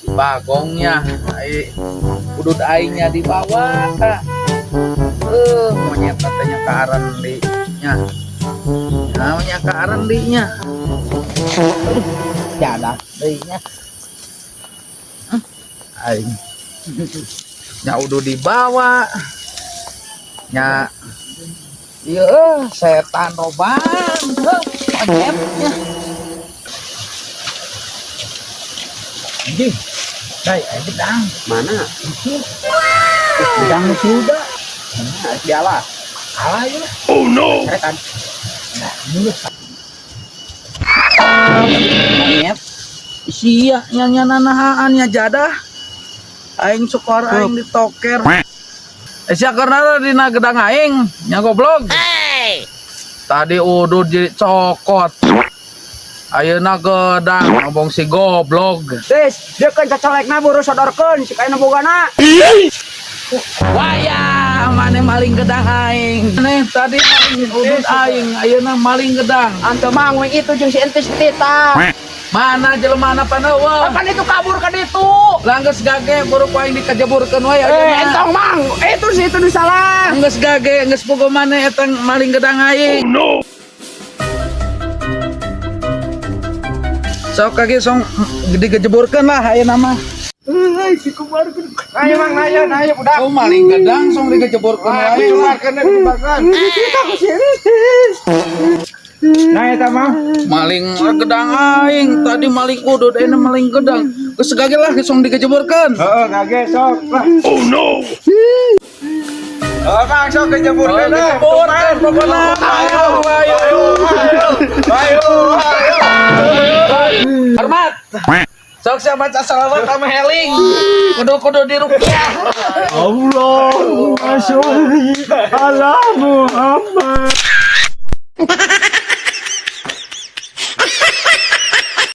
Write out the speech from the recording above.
Bagongnya ai udud aingnya dibawa. Monyet tanya ka arendi nya. Namanya ka arendi nya. Aduh, jadah deui nya. Aing. Nya udud dibawa. Nya ieu setan robang, heuh, monyetnya. Anjing. Dai, aing gedang. Mana? Itu. Gedang sudah. Nah, dialah. Kalah ya. Oh no! Seretan. Nah, ini monyet. Sia nya nanahaan nya jadah. Aing sukor aing ditoker. Sia karena dina gedang aing nya goblok. Tadi udud jadi cokot. Ayeuna gedang ngomong si goblok. Tis, dia kan cacolekna buru sodorkeun si kaina bogana. Waya, maneh maling gedang aing. Maneh tadi maling udud aing, ayeuna maling gedang. Ante mang we itu jeung si entis tita. Mana jelema paneuweung? Kan itu kabur ka ditu. Lah geus gage buru ku aing dikajeburkeun wae ayeuna. Entong mang, itu si itu nu salah. Geus gage, geus bogo maneh eta maling gedang aing. Oh no! Sok kaki song digejeburkeun lah ayeuna mah. Ayo mang, ayo, ayo budak. Oh maling gedang song digejeburkeun wae. Kumarkeun. Nah eta mah. Maling gedang aing, tadi maling udud ayeuna maling gedang. Geus gage lah song digejeburkeun. Heeh, gage sok lah. Oh no! Heeh, Mang, sok kejeburkeun. Gejeburkeun pokona. Ayo, ayo. Ayo, ayo. Hormat. Sok sia baca salawat sama heling. Kudu-kudu diruqyah. Allahumma sholli ala Muhammad.